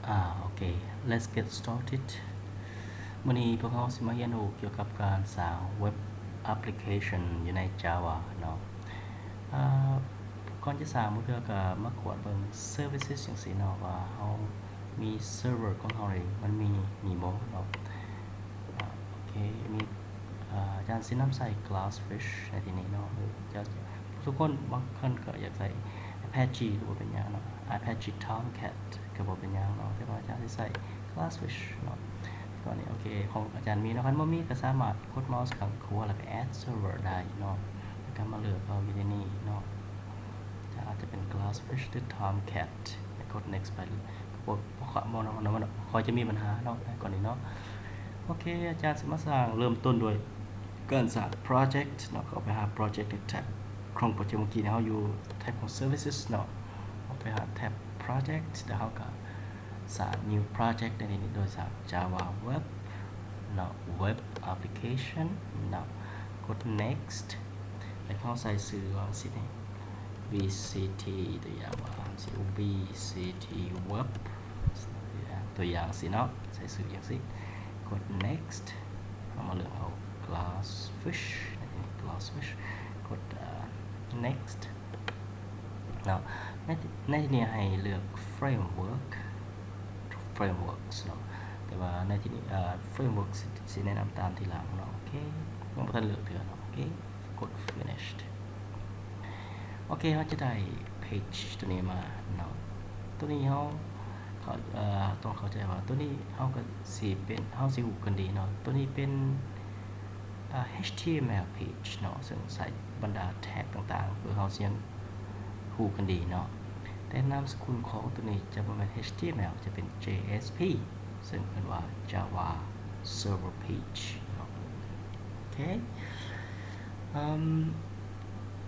ອ່າ ໂອເຄ let's get started. ມື້ນີ້ພວກເຮົາຊິມາຮຽນຮູ້ກ່ຽວກັບການສ້າງເວັບແອັບພລິເຄຊັນຢູ່ໃນ Java ເນາະ. ອ່າ ກ່ອນຈະສ້າງບາງເທື່ອກໍມາກວດເບິ່ງ services ຈັ່ງຊີ້ເນາະ ວ່າເຮົາມີ server ຂອງເຮົານີ້ມັນມີ ມີບໍ່ເນາະ. ອ່າ ໂອເຄ ມີ ອາຈານຊິນຳໃຊ້ Glassfish ໃນທີ່ນີ້ເນາະ ຫຼືຈະ ທຸກຄົນບາງຄົນກໍຢາກໃຊ້ Apache ກໍບໍ່ເປັນຫຍັງເນາະ Apache Tomcat ກໍບໍ່ເປັນຫຍັງເນາະ ແຕ່ວ່າອາຈານຊິໃຊ້ Glassfish ເນາະ. ຕອນນີ້ ໂອເຄ ຂອງອາຈານມີເນາະ ຄັນບໍ່ມີກໍສາມາດກົດເມົາສ໌ຂ້າງຂວາ ແລ້ວກໍ Add Server ໄດ້ເນາະ ແລ້ວກໍມາເລືອກເອົາຢູ່ໃນນີ້ເນາະ ອາດຈະເປັນ Glassfish ຫຼື Tomcat ແລ້ວກົດ Next ໄປ ບໍ່ ບໍ່ ບໍ່ ບໍ່ຄ່ອຍຈະມີບັນຫາເນາະ ໃນກໍລະນີເນາະ. ໂອເຄ ອາຈານຊິມາສ້າງ ເລີ່ມຕົ້ນດ້ວຍການສ້າງ Project ເນາະ ເຂົ້າໄປຫາ Project ໃນແທັບຂອງ Project ເມື່ອກີ້ນີ້ ເຮົາຢູ່ແທັບຂອງ Services ເນາະ ເຂົ້າໄປຫາແທັບ Project ແລ້ວເຮົາກໍສ້າງ New Project ໃນນີ້ ໂດຍສ້າງ Java Web ເນາະ Web Application ເນາະ ກົດ Next ແລ້ວເຮົາໃສ່ຊື່ວ່າຊິນີ້ VCT ຕົວຢ່າງວ່າຊິ VCT Web ຕົວຢ່າງຊີ້ເນາະ ໃສ່ຊື່ຈັ່ງຊີ້ ກົດ Next ເຮົາມາເລືອກເອົາ Glassfish ໃນທີ່ນີ້ Glassfish ກົດ Next ເນາະ. ໃນ ໃນທີ່ນີ້ໃຫ້ເລືອກ Framework Frameworks ເນາະ ແຕ່ວ່າໃນທີ່ນີ້ Framework ຊິ ຊິແນະນຳຕາມທີຫຼັງເນາະ. ໂອເຄ ຍັງບໍ່ທັນເລືອກເທື່ອເນາະ. ໂອເຄ ກົດ Finished. ໂອເຄ ເຮົາຈະໄດ້ Page ຕົວນີ້ມາເນາະ. ຕົວນີ້ເຮົາ ເອີ ຕ້ອງເຂົ້າໃຈວ່າຕົວນີ້ເຮົາກໍຊິເປັນ ເຮົາຊິຮູ້ກັນດີເນາະ ຕົວນີ້ເປັນ ເອີ HTML Page ເນາະ ເຊິ່ງໃສ່ບັນດາ tag ຕ່າງໆ ເພື່ອເຮົາຊິຮູ້ກັນດີເນາະ. ແຕ່ນາມສະກຸນຂອງຕົວນີ້ຈະບໍ່ແມ່ນ HTML ຈະເປັນ JSP ເຊິ່ງເອີ້ນວ່າ Java Server Page ເນາະ. ໂອເຄ ເອີ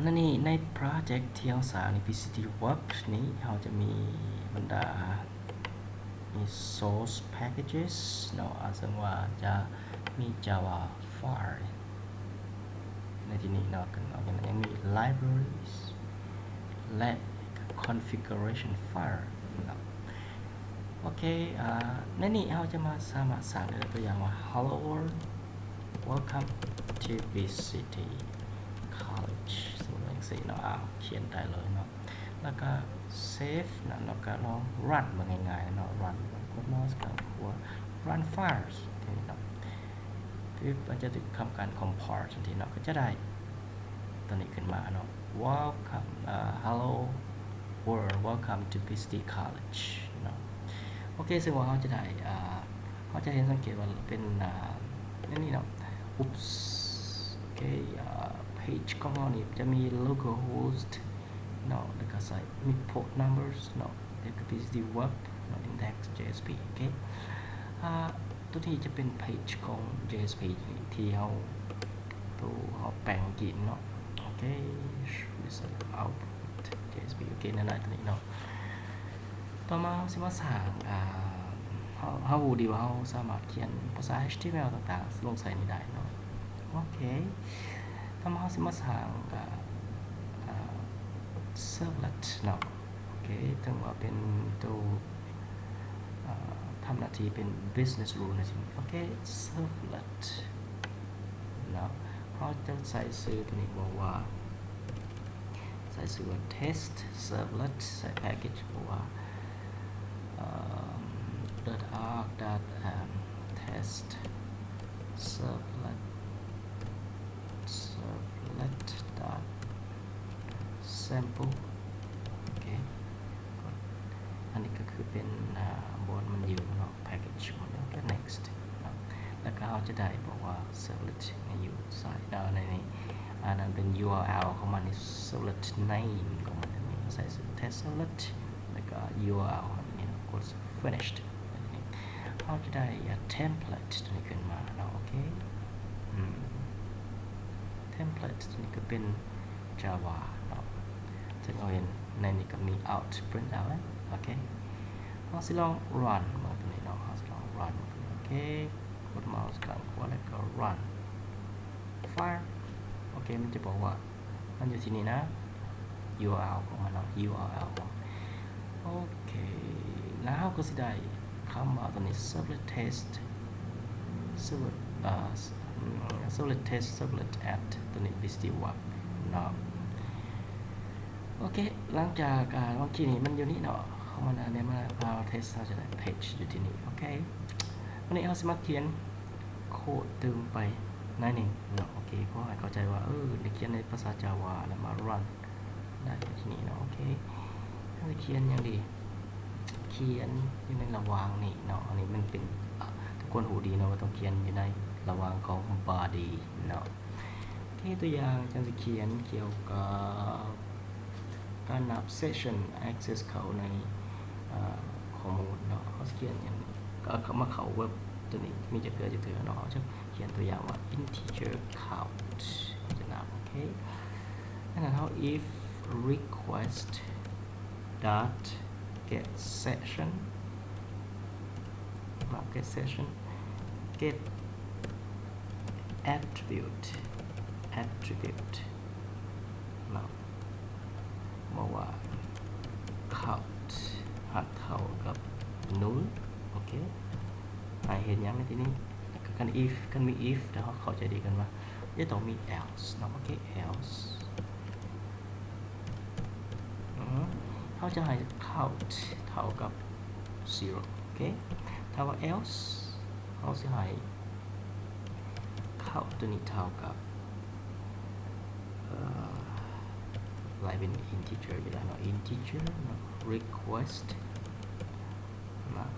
ໃນນີ້ ໃນ Project ທີ່ເຮົາສ້າງນີ້ VCT Web ນີ້ ເຮົາຈະມີບັນດາ ມີ Source Packages ເນາະ ເຊິ່ງວ່າຈະມີ Java File ໃນທີ່ນີ້ເນາະ ນອກຈາກນັ້ນຍັງມີ Libraries ແລະ Configuration File ເນາະ. ໂອເຄ ອາ ໃນນີ້ເຮົາຈະມາສາມາດສ້າງໄດ້ ຕົວຢ່າງວ່າ Hello World, Welcome to VCT College ສົມມຸດວ່າຈັ່ງຊີ້ເນາະ ອາ ຂຽນໄດ້ເລີຍເນາະ ແລ້ວກໍ Save ເນາະ ແລ້ວກໍລອງ Run ເບິ່ງ ງ່າຍໆເນາະ Run ກົດເມົາສ໌ຂ້າງຂວາ Run Files ໂອເຄເນາະ ຄືມັນຈະຖືກທຳການ Compile ທັນທີເນາະ ກໍຈະໄດ້ຕົວນີ້ຂຶ້ນມາເນາະ Welcome ເອີ Hello World, Welcome to VCT College ເນາະ. ໂອເຄ ເຊິ່ງວ່າເຮົາຈະໄດ້ ອາ ເຮົາຈະເຫັນ ສັງເກດວ່າເປັນ ອາ ອັນນີ້ເນາະ Oops ໂອເຄ ອາ Page ຂອງເຮົານີ້ຈະມີ localhost ເນາະ ແລ້ວກໍໃສ່ import numbers ເນາະ ແລ້ວກໍ VCT Web ເນາະ index JSP ໂອເຄ ອາ ຕົວນີ້ຈະເປັນ Page ຂອງ JSP ທີ່ເຮົາ ໂຕເຮົາແປງເມື່ອກີ້ເນາະ. ໂອເຄ result output JSP ໂອເຄ ແນວນັ້ນຕົວນີ້ເນາະ. ຕໍ່ມາເຮົາຊິມາສ້າງ ອາ ເຮົາ ເຮົາຮູ້ດີວ່າເຮົາສາມາດຂຽນພາສາ HTML ຕ່າງໆລົງໃສ່ນີ້ໄດ້ເນາະ. ໂອເຄ ຕໍ່ມາເຮົາຊິມາສ້າງ ອາ ອາ Servlet ເນາະ. ໂອເຄ ເຖິງວ່າເປັນໂຕ ອາ ທຳໜ້າທີ່ເປັນ Business Rule ໃນທີ່ນີ້. ໂອເຄ Servlet ເນາະ ເຮົາຈະໃສ່ຊື່ຕົວນີ້ບອກວ່າ ໃສ່ຊື່ວ່າ Test Servlet ໃສ່ Package ບອກວ່າ ເອີ dot arg dot test servlet servlet dot sample ໂອເຄ ອັນນີ້ກໍຄືເປັນ ອາ ບ່ອນມັນຢູ່ເນາະ package ຂອງມັນ ໂອເຄ next ເນາະ. ແລ້ວກໍເຮົາຈະໄດ້ບອກວ່າ servlet ນີ້ຢູ່ໃສເນາະ ໃນນີ້ ອັນນັ້ນເປັນ URL ຂອງມັນນີ້ servlet name ຂອງມັນນີ້ ໃສ່ຊື່ test servlet ແລ້ວກໍ URL ຂອງມັນນີ້ເນາະ ກົດ finished ເຮົາຈະໄດ້ template ຕົວນີ້ຂຶ້ນມາເນາະ. ໂອເຄ ເອີ template ຕົວນີ້ກໍເປັນ Java ເນາະ ເຊິ່ງເຮົາເຫັນໃນນີ້ກໍມີ out print out ໂອເຄ ເຮົາຊິລອງ run ເບິ່ງຕົວນີ້ເນາະ ເຮົາຊິລອງ run ເບິ່ງ. ໂອເຄ ກົດເມົາສ໌ຂ້າງຂວາ ແລ້ວກໍ run file ໂອເຄ ມັນຈະບອກວ່າ ມັນຢູ່ທີ່ນີ້ນະ URL ຂອງມັນເນາະ URL ຂອງ ໂອເຄ ແລ້ວເຮົາກໍຊິໄດ້ ຄຳວ່າຕົວນີ້ servlet test servlet ເອີ servlet test servlet add ຕົວນີ້ visual ເນາະ. ໂອເຄ ຫຼັງຈາກ ອາ ບາງທີນີ້ມັນຢູ່ນີ້ເນາະ ເຮົາມາ ອັນນີ້ມາ ເຮົາ test ເຮົາຈະໄດ້ page ຢູ່ທີ່ນີ້. ໂອເຄ ວັນນີ້ເຮົາຊິມາຂຽນໂຄດຕື່ມໄປໜ້ອຍໜຶ່ງເນາະ. ໂອເຄ ຂໍໃຫ້ເຂົ້າໃຈວ່າ ເອີ ໄດ້ຂຽນໃນພາສາ Java ແລ້ວມາ run ໄດ້ທີ່ນີ້ເນາະ. ໂອເຄ ເຮົາຈະຂຽນຫຍັງດີ? ຂຽນຢູ່ໃນລະຫວ່າງນີ້ເນາະ. ອັນນີ້ມັນເປັນ ອາ ທຸກຄົນຮູ້ດີເນາະວ່າຕ້ອງຂຽນຢູ່ໃນລະຫວ່າງຂອງ body ເນາະ. ໂອເຄ ຕົວຢ່າງ ຈັນຊິຂຽນກ່ຽວກັບການນັບ session access ເຂົ້າໃນ ເອີ ຂໍ້ມູນເນາະ. ເຮົາຊິຂຽນຫຍັງ? ກໍເຂົ້າມາເຂົ້າເວັບຕົວນີ້ ມີຈັກເທື່ອ ຈັກເທື່ອເນາະ. ເຮົາຈະຂຽນຕົວຢ່າງວ່າ integer count ຈະນັບ. ໂອເຄ ດັ່ງນັ້ນເຮົາ if request dot get session ເນາະ get session get attribute attribute ເນາະ ບອກວ່າ count ຫາກເທົ່າກັບ null. ໂອເຄ ໃຫ້ເຮັດຫຍັງໃນທີ່ນີ້? ຄັນ if ຄັນມີ if ແລ້ວເຮົາເຂົ້າໃຈດີກັນວ່າຈະຕ້ອງມີ else ເນາະ. ໂອເຄ else ອື ເຮົາຈະໃຫ້ count ເທົ່າກັບ zero. ໂອເຄ ຖ້າວ່າ else ເຮົາຊິໃຫ້ count ຕົວນີ້ເທົ່າກັບ ເອີ ຫຼາຍເປັນ integer ຢູ່ແລ້ວເນາະ integer ເນາະ request ເນາະ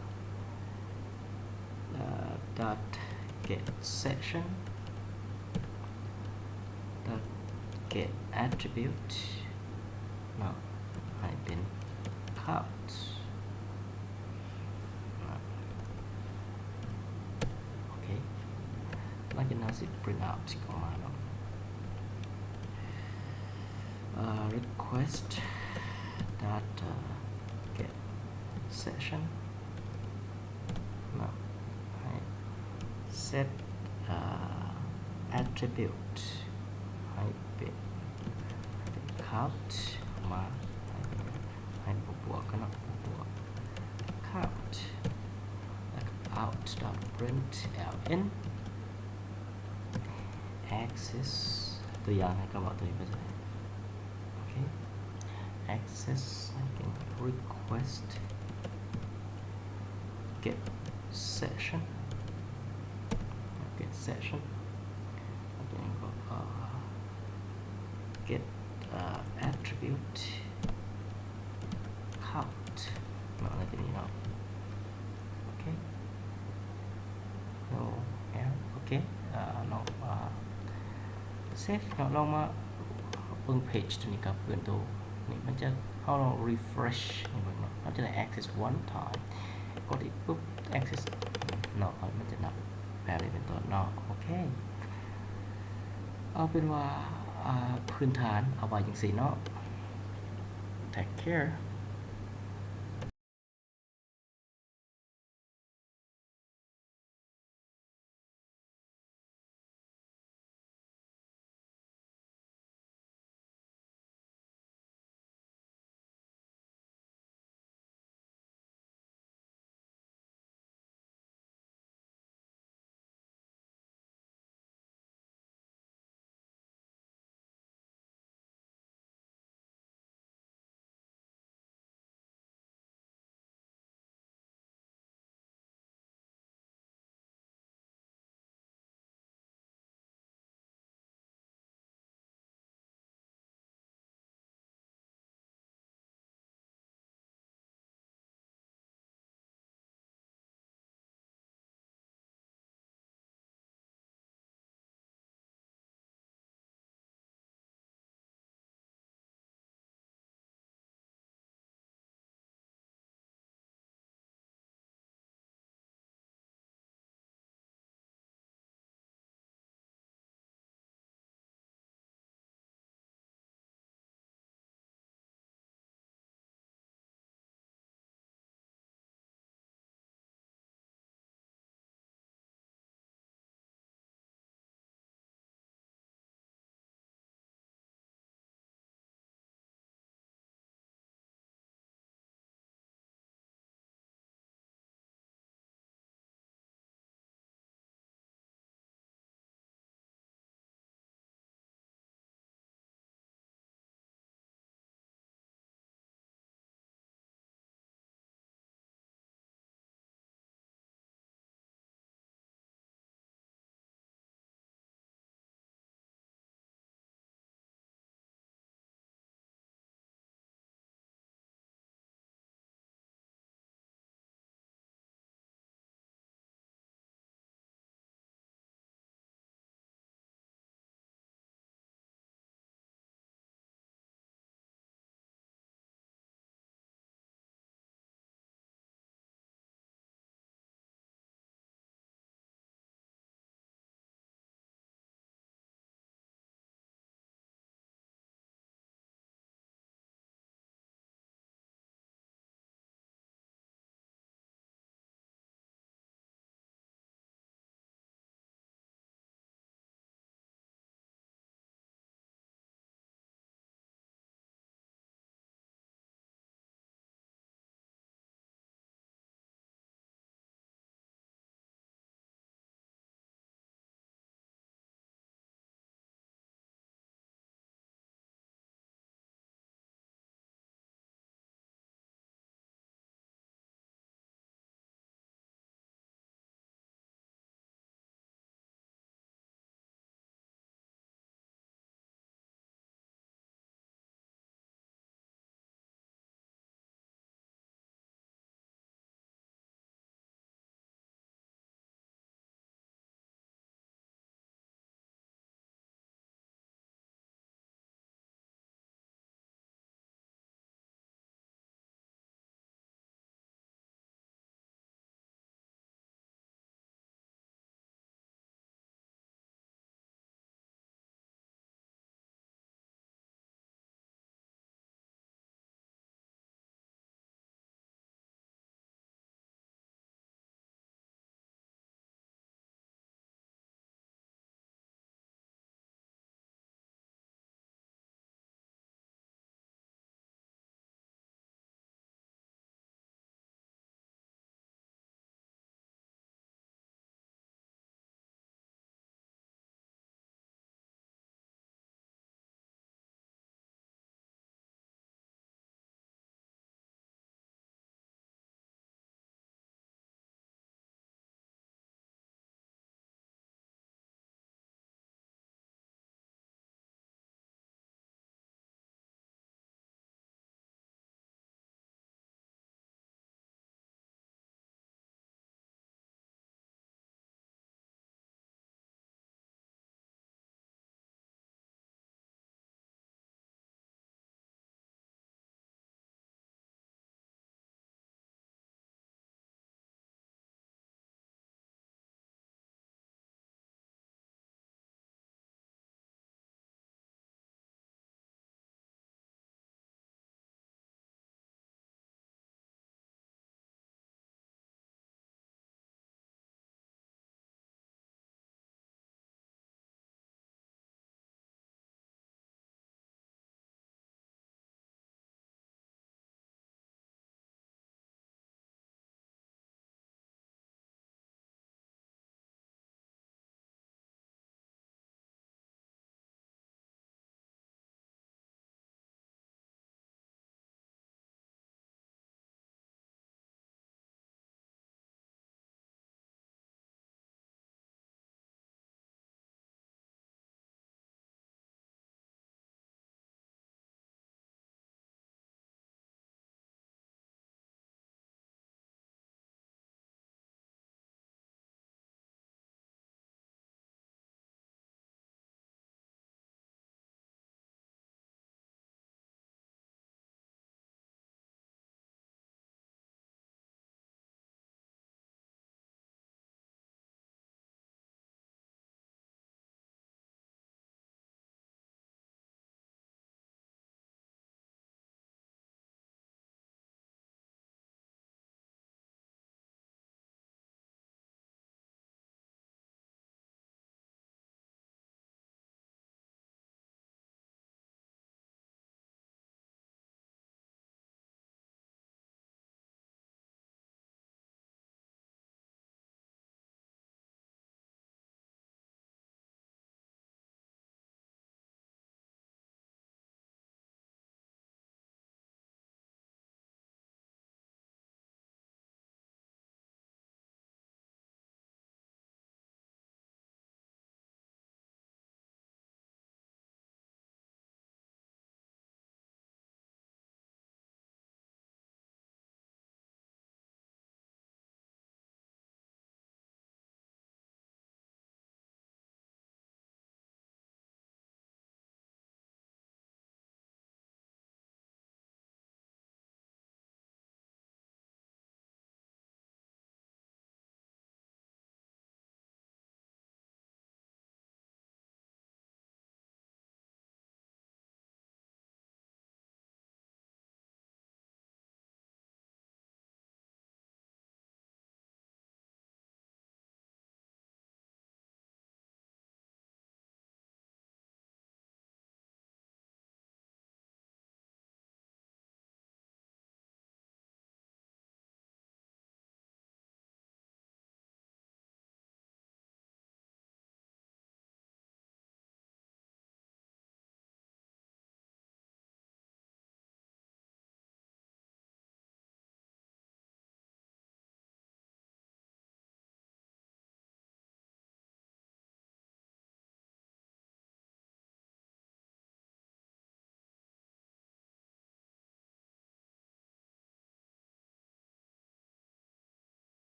ເອີ dot get session dot get attribute ເນາະ ໃຫ້ເປັນ count ເນາະ. ໂອເຄ ຫຼັງຈາກນັ້ນຊິ print out ອອກມາເນາະ ເອີ request dot get session ເນາະ ໃຫ້ set attribute ໃຫ້ເປັນ count ມາ ໃຫ້ບວກໆກັນເນາະ ບວກໆ count ແລ້ວກໍ out dot println access ຕົວຢ່າງໃຫ້ກໍເວົ້າຕົວນີ້ໄປເລີຍ. ໂອເຄ access request get session get session ແລ້ວກໍ get attribute count ເນາະ ໃນທີ່ນີ້ເນາະ. ໂອເຄ no error ໂອເຄ ເຮົາມາ save ເນາະ ລອງມາເບິ່ງ page ຕົວນີ້ກັບຄືນໂຕນີ້ ມັນຈະ ເຮົາລອງ refresh ໃຫ້ເບິ່ງເນາະ ເຮົາຈະໄດ້ access one time ກົດອີກປຶບ access ເນາະ ມັນຈະນັບແບບນີ້ເປັນຕົ້ນເນາະ. ໂອເຄ ເອົາເປັນວ່າ ອາ ພື້ນຖານເອົາໄວ້ຈັ່ງຊີ້ເນາະ. Take care.